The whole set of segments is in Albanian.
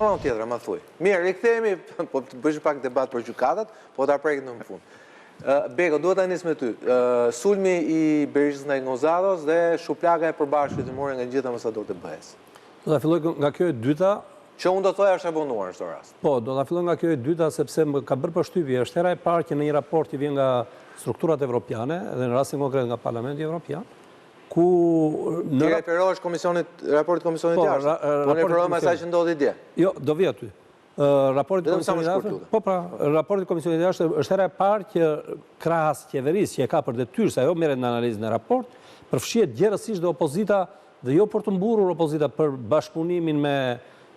Po tjetra, ma thuj. Mirë, rikthehemi, po të bësh pak debat për gjykatat, po ta prekim në fund. Beko, dua ta nis me ty. Sulmi i Berishës ndaj Gonzatos dhe shuplaka e përbashkët që mori nga gjithë ambasadorët e BE-së. Do ta filloj nga kjo e dyta. Që unë do thoja është e vonuar në çdo rast. Po, do ta filloj nga kjo e dyta sepse më ka bërë përshtypje, është hera e parë që në një raport që vjen nga strukturat evropiane dhe në rastin konkret nga Parlamenti Evropian, ku në Ti referohesh komisionit, raportit të komisionit të po, jashtëm. Po referohem asaj që ndodhi dje. Jo, do vi aty. Raporti i komisionit të jashtëm. Po pra, raporti i komisionit të jashtëm është hera e parë që krahas qeverisë që e ka për detyrë se ajo merret në analizë në raport, përfshihet gjerësisht dhe opozita dhe jo për t'u mburrur opozita për bashkëpunimin me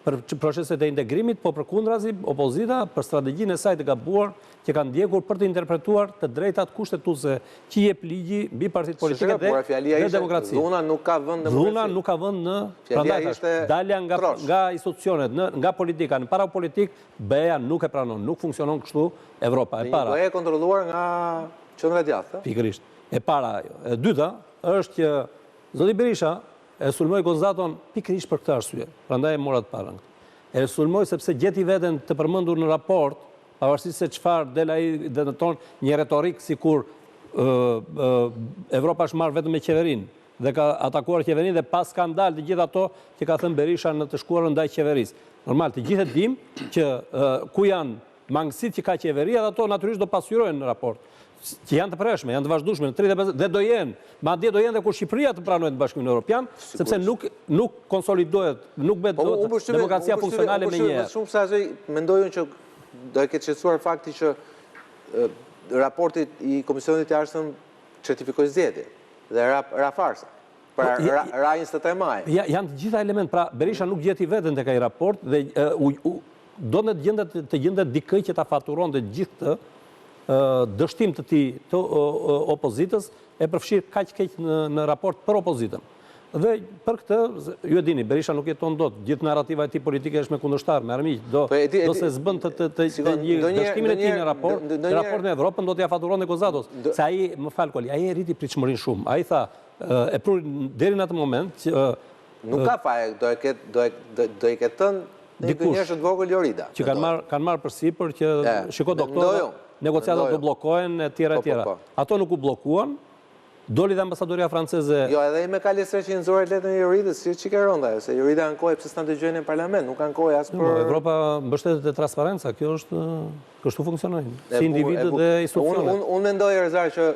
për proceset e integrimit, po përkundrazi opozita për strategjinë e saj të gabuar që ka ndjekur për të interpretuar të drejtat kushtetuese që jep ligji mbi partitë politike dhe dhe demokracinë. Dhuna nuk ka vend në demokraci. Dhuna nuk ka vend në, prandaj thashë, dalja nga nga institucionet, në nga politika në parapolitikë, BE-ja nuk e pranon, nuk funksionon kështu Evropa. E para. Një BE e kontrolluar nga qendra e djathtë, ë? Pikërisht. E para ajo. E dyta është që zoti Berisha e sulmoi Gonzaton pikërisht për këtë arsye. Prandaj e mora të parën këtë. E sulmoi sepse gjeti veten të përmendur në raport Pavarësisht se çfarë del ai dhe ndërton një retorikë sikur Evropa është marrë vetëm me qeverinë dhe ka atakuar qeverinë dhe paskan dalë të gjitha ato që ka thënë Berisha në të shkuarën ndaj qeverisë. Normal, të gjithë e dimë që ku janë mangësitë që ka qeveria dhe ato natyrisht do pasqyrohen në raport. Që janë të përhershme, janë të vazhdueshme në 35 dhe do jenë, madje do jenë dhe kur Shqipëria të pranojë në Bashkimin Evropian, sepse nuk nuk konsolidohet, nuk bëhet po, dot demokracia funksionale menjëherë. Më shumë se asgjë mendoj unë që do e ketë shqetësuar fakti që raporti i Komisionit të Jashtëm certifikoi zgjedhjet dhe ra, ra farsa. Pra po, ra, ra 23 maj. Ja, janë të gjitha element, pra Berisha nuk gjeti veten tek ai raport dhe u, u donte të gjente të gjente dikë që ta faturonte gjithë këtë dështim të tij të opozitës e përfshirë kaq keq në në raport për opozitën. Dhe për këtë, ju e dini, Berisha nuk jeton dot, gjithë narrativa e tij politike është me kundërshtarë, me armiq, do po, do se s'bën të të të të një dështimin e tij në raport, në raport me Evropën do t'ia faturonte Gonzatos, se ai, më fal Koli, ai e rriti pritshmërinë shumë. Ai tha, e pruri deri në atë moment që Nuk ka faj, do e ketë do e do i ketë thënë një gënjeshtër të vogël Jorida. Që kanë marrë kanë marrë përsipër që shiko doktor, negociatat do bllokohen etj etj. Po, po, po. Ato nuk u bllokuan, Doli dhe ambasadorja franceze. Jo, edhe ai McAllister që i nxori letrën e Joridës, si çik e rëndë ajo, se Jorida ankohej pse s'na dëgjojnë në parlament, nuk ankohej as për Po, Evropa mbështetet te transparenca, kjo është kështu funksionojnë, si individët dhe institucionet. Unë unë mendoj Rezar që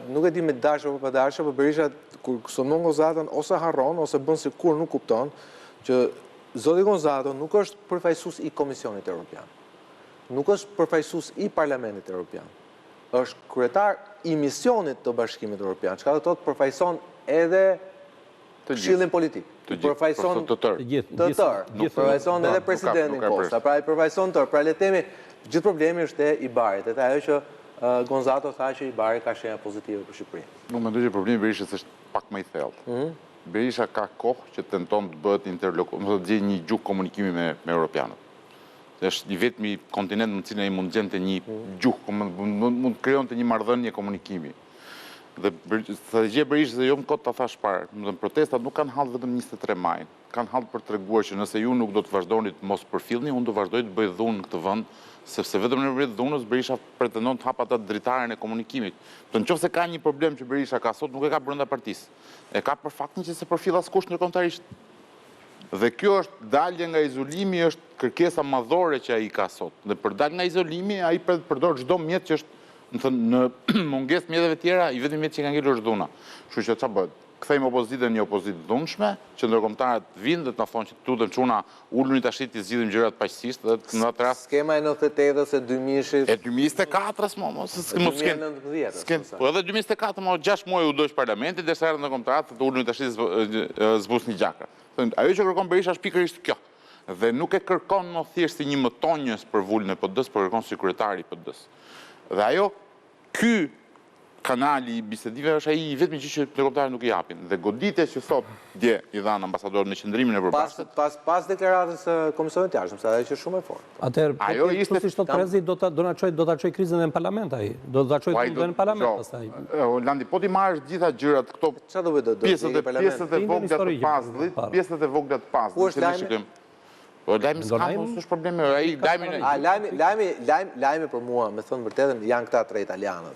nuk e di me dashje apo pa dashje, po Berisha kur sulmon Gonzaton ose harron ose bën sikur nuk kupton që zoti Gonzato nuk është përfaqësues i Komisionit Evropian. Nuk është përfaqësues i Parlamentit Evropian. është kryetar i misionit të Bashkimit Evropian, çka do të thotë përfaqëson edhe Këshillin Politik, përfaqëson të tërë, të tërë, përfaqëson edhe presidentin Costa, pra i përfaqëson të tërë, pra le të themi, gjithë problemi është te IBAR-i, te ajo që Gonzato tha që IBAR-i ka shenja pozitive për Shqipërinë. Nuk mendoj që problemi i Berishës është pak më i thellë. Mhm. Berisha ka kohë që tenton të bëhet interlokutor, do të gjejë një gjuhë komunikimi me me europianët. Është i vetmi kontinent në të cilin ai mund të gjente një gjuhë, mund të krijonte një marrëdhënie komunikimi. Dhe strategjia e Berishës dhe jo më kot ta thashë parë, domethënë protestat nuk kanë hall vetëm 23 majin, kanë hall për të treguar që nëse ju nuk do të vazhdoni të mos përfillni, unë do vazhdoj të bëj dhunë në këtë vend, sepse vetëm nëpërmjet dhunës Berisha pretendon të hapë atë dritaren e komunikimit. Në qoftë se ka një problem që Berisha ka sot, nuk e ka brenda partisë. E ka për faktin që s'e përfill askush ndërkombëtarisht. Dhe kjo është dalje nga izolimi është kërkesa madhore që ai ka sot. Dhe për dalë nga izolimi ai përdor çdo mjet që është, domethënë në mungesë të mjeteve tjera, i vetmi mjet që ka ngelur është dhuna. Kështu që ça bëhet? Kthejmë opozitën në një opozitë të dhunshme, që ndërkombëtarët vijnë dhe të na thonë që të lutem çuna, uluni tashi t'i zgjidhim gjërat paqësisht dhe në atë rast Skema e 98-ës e 2000-shit. E 2024-ës mo, mo, se s'ke mos s'ken. 2019-ës. Po edhe 2024 mo, 6 muaj u dogj parlamenti derisa erdhën ndërkombëtarët të uluni tashi zbusni gjakra. Thënë, ajo që kërkon Berisha është pikërisht kjo. Dhe nuk e kërkon më thjesht si një mëtonjës për vulën e PD-së, por kërkon si kryetar i PD-së. Dhe ajo, ky kanali i bisedimeve është ai i vetmi gjë që ndërkombëtarët nuk i japin. Dhe goditja që sot dje i dhanë ambasadorët me qëndrimin e përbashkët. Pas pas deklaratës së Komisionit të Jashtëm, se ajo qe shumë e fortë. Atëherë, po ajo ishte siç thotë Prezi do ta do na çojë do ta çojë krizën edhe në parlament ai. Do ta çojë po dhe në parlament pastaj. Landi, po t'i marrësh të gjitha gjërat këto Çfarë do bëj do do pjesët e pjesët e vogla të puzzle-it, pjesët e vogla të puzzle-it, që ne shikojmë. Po lajmi s'ka, po s'është problemi, ai lajmi... A, lajmi, lajmi, lajmi, lajmi për mua, me thënë vërtetën, janë këta tre italianët.